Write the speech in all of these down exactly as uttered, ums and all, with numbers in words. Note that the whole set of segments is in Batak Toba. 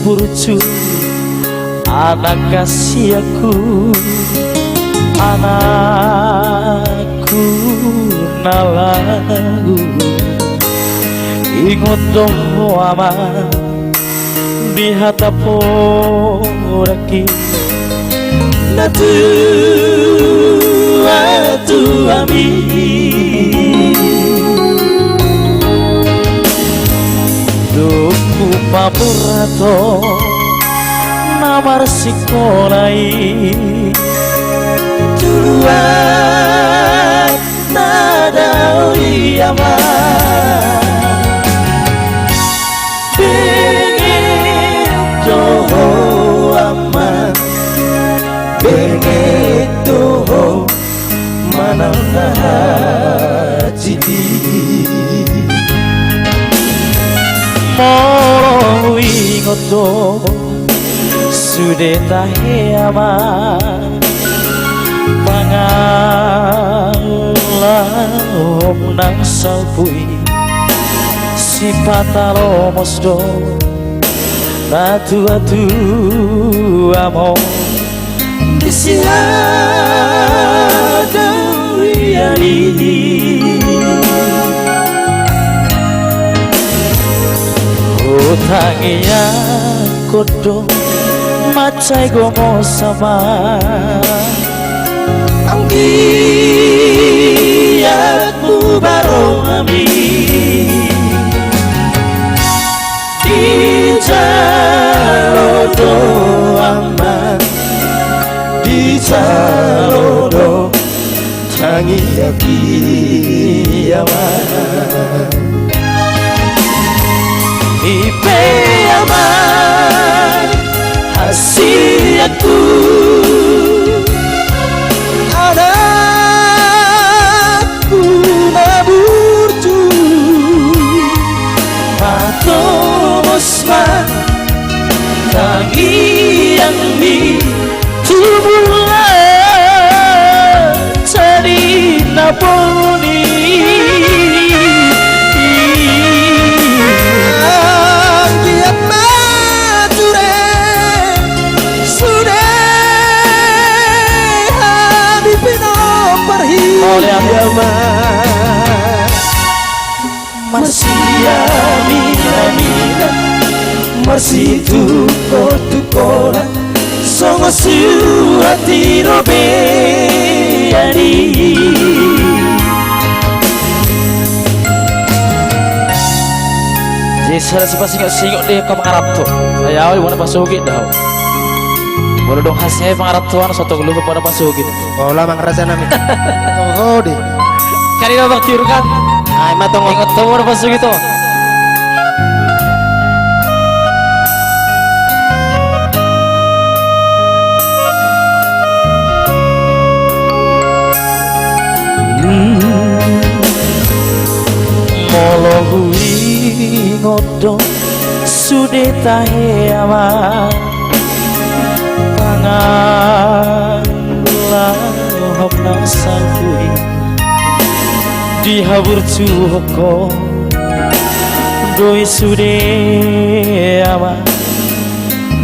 burju, anak hasianku, anakku na laho. Ingot do ho, Amang, di hata porangki na tuatuami. Dung hupaborhat ho na marsikola i, tu luat na dao i, Amang. Benget do ho, Amang, benget do ho manang na hatiti. Molo huingot do sude tahe, Amang, pangalahom nang salpu i, sipataromos do natuatuamon di siadaon i. Hutangiangkon do mansai gomos, Amang, anggiat mubaronami. Dijalo do, Amang, dijalo do tangiangki, Amang. I pe, Amang, hasianku, anakku na burju, patomos ma tangiangmi tu mulak jadi na boni. Anggiat ma ture sude hami pinompar. Ole, amin. Ia ma marsiaminaminan, marsitungkotungkonan, songon suhat di robean i. Jadi sada sipasingot-singot do angka mangaranto. Ai au di bona pasogit do. Molo dung hasea pangarantoan, so tong lupa bona pasogit. Pola, Amang raja nami. Oho di. Kari do, Bang Tiur, kan? Ai ma tong. Ingot tong molo pasogit on. Molo huingot do sude tahe, Amang, pangalahom nang salpu i, dihaburjuhon ho do i sude, Amang,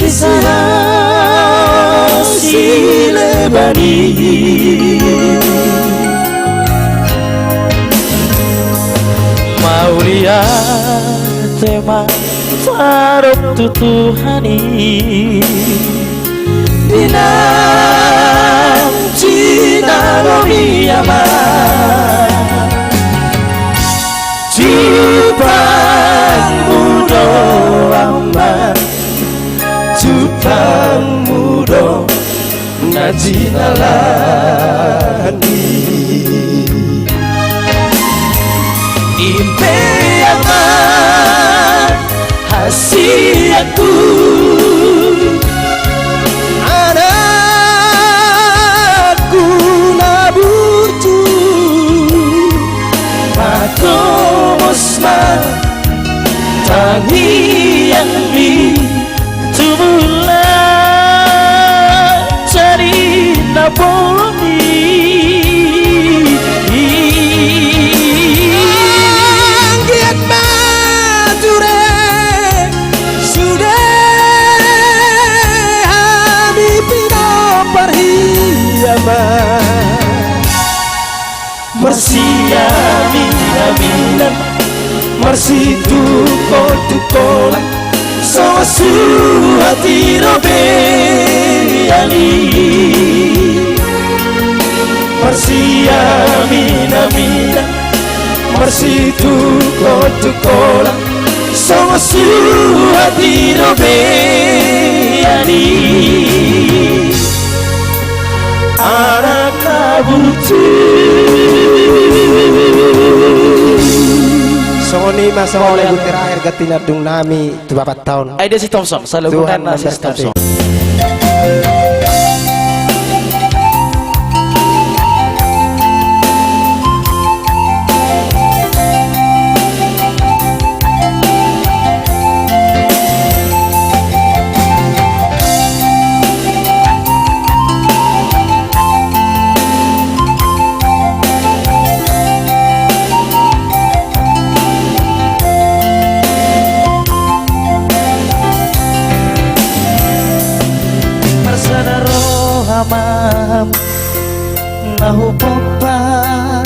di sahat sileban i. Mauliate ma tadok tu Tuhan i, di na jinalomi, Amang, jupangmu do, Amang, jupangmu do na jinalahan i. I pe, Amang, hasianku, anakku na burju, patomos ma tangiangmi tu mulak jadi na boni. Anggiat ma ture sude Marsiaminaminan, marsitungkotungkolan, songon suhat di robean i. Marsiaminaminan, marsitungkotungkolan, songon suhat di robean i. Anak na burju. Songon i ma songon lagu terakhir ganti na dung nami tu bapak taon. Ai dia si Thompson, saluhutna si Thompson. Marsada roha ma hamu na hupompar,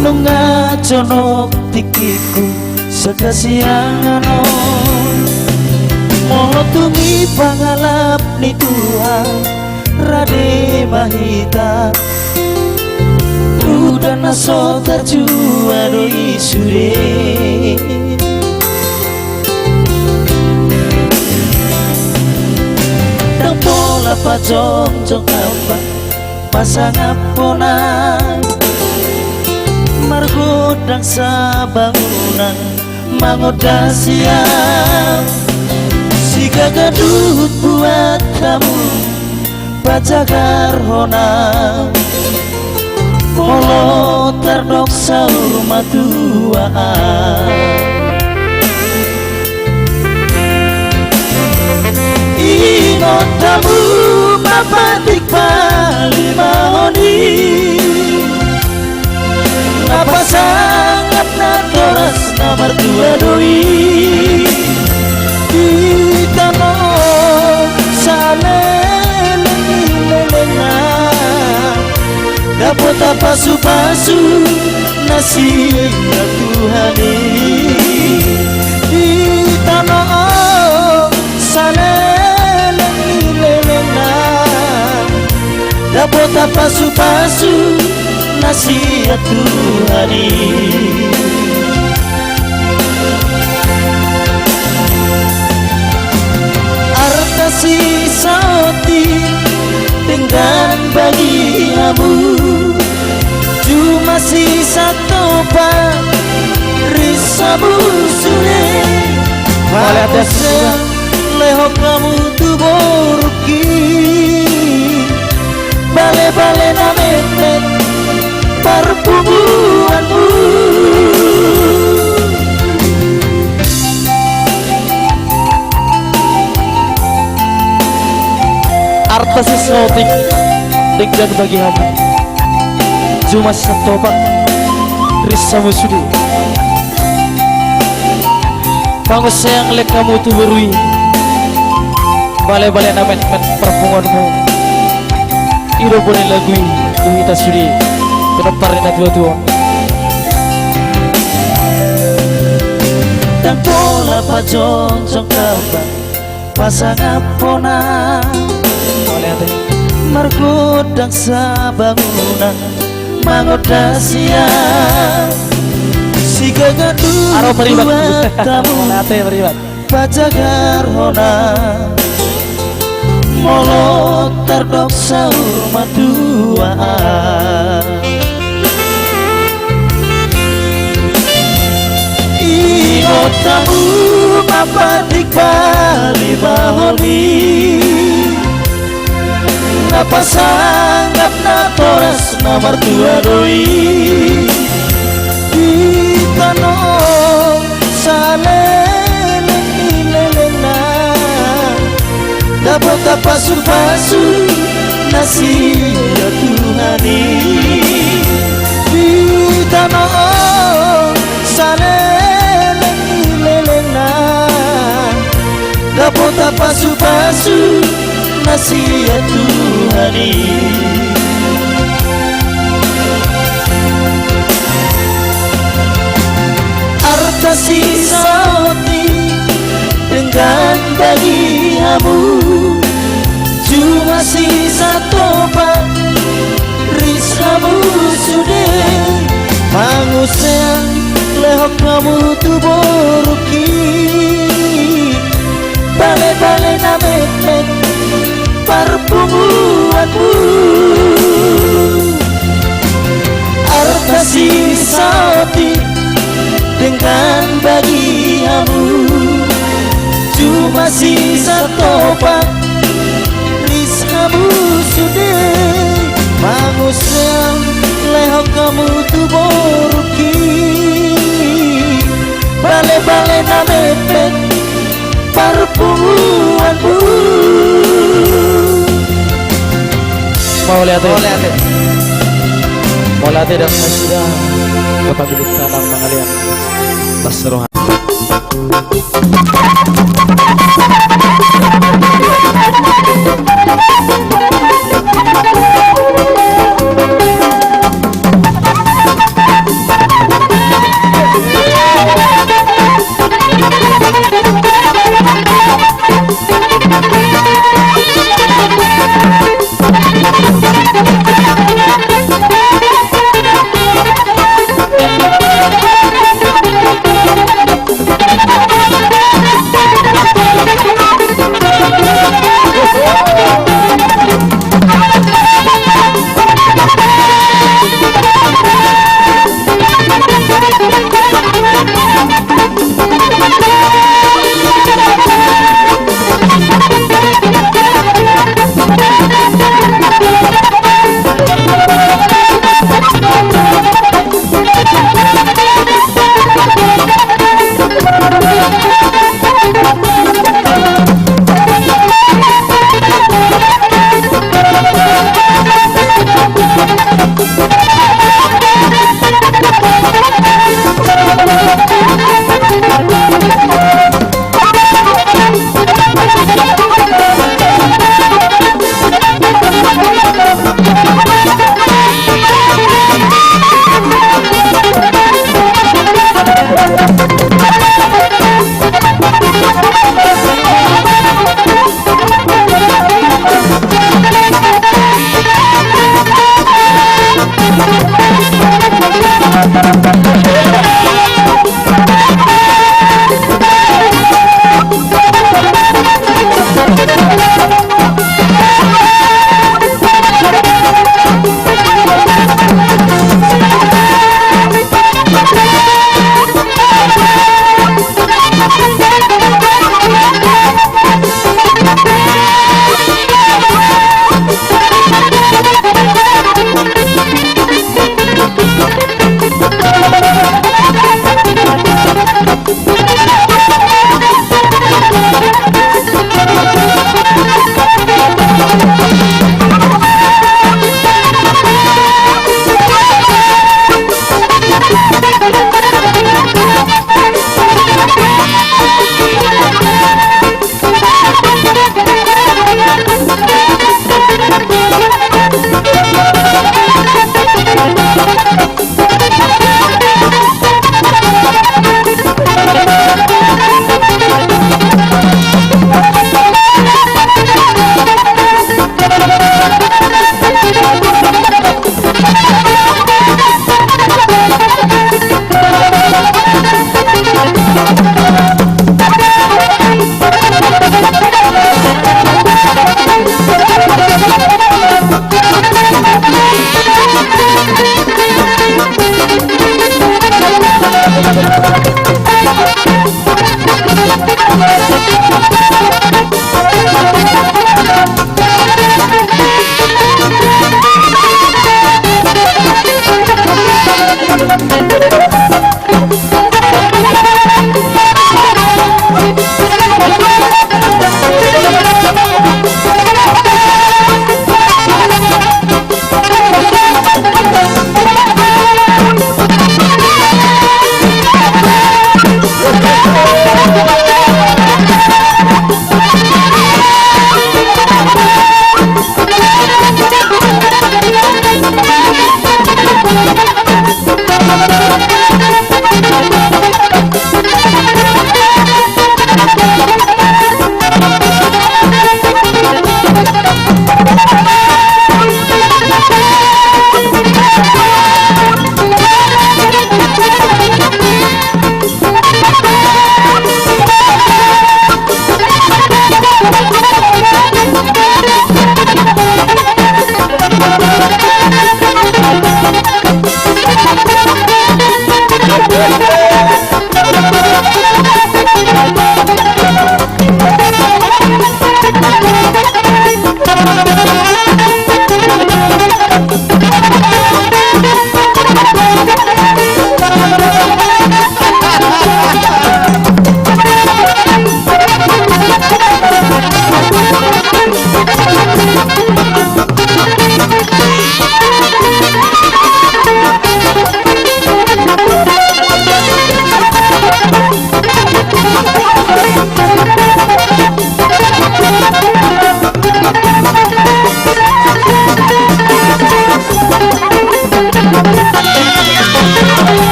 nunga jonok tingkingku sian hasiangan on. Molo tung i pangalap ni Tuhan, rade ma hita, udan na so tarjua do i sude. Ndang pola pajongjong hamba pasangaphon, margondang sabangunan mangondas i. Sigagadut buat hamu pajagar hona, molo tardok saur matua. Ingot hamu ma patik palimahon i, na pasangap natoras na martua do i. Di tano saleleng ni lelengna, dapot pasupasu na sian Tuhan i. Di tano saleleng ni lelengna, dapot pasupasu na sian Tuhan i. Arta si saotik denggan bagi hamu, juma si satopak ris hamu sude. Pala tes lehon hamu tu borungki bale-bale na metmet parpunguanmu. Arta si saotik denggan bagi hamu, juma si satopak ris hamu sude. Pangunseang lehon hamu tu boru i bale-bale na metmet parpunguanmu. I do boan ni lagu i tu hita sude, pinompar ni natuatua. Ndang pola pajongjong hamba pasangaphon, margondang sabangunan mangondas i. Sigagadut buat hamu pajagar hona, molo tardok saur matua. Ingot hamu ma patik palimahon i, na pasangap natoras na martua do i. Di tano saleleng ni lelengna, dapot pasupasu na sian Tuhan i. Di tano saleleng ni lelengna, dapot pasupasu na sian Tuhan i. Sisa otik denggan bagi hamu, cuma sisa topak ris hamu sude. Manguseang lehon hamu tu borungki bale-bale na metmet parpunguanmu. Arta sisa otik denggan bagi hamu, cuma sisa topak ris hamu sude. Manguseang lehon hamu tu borungki bale-bale na metmet parpunguanmu. Mauliate. Mauliate. Mauliate dang nasida. Kota milik tanang mangalian. Tas roha.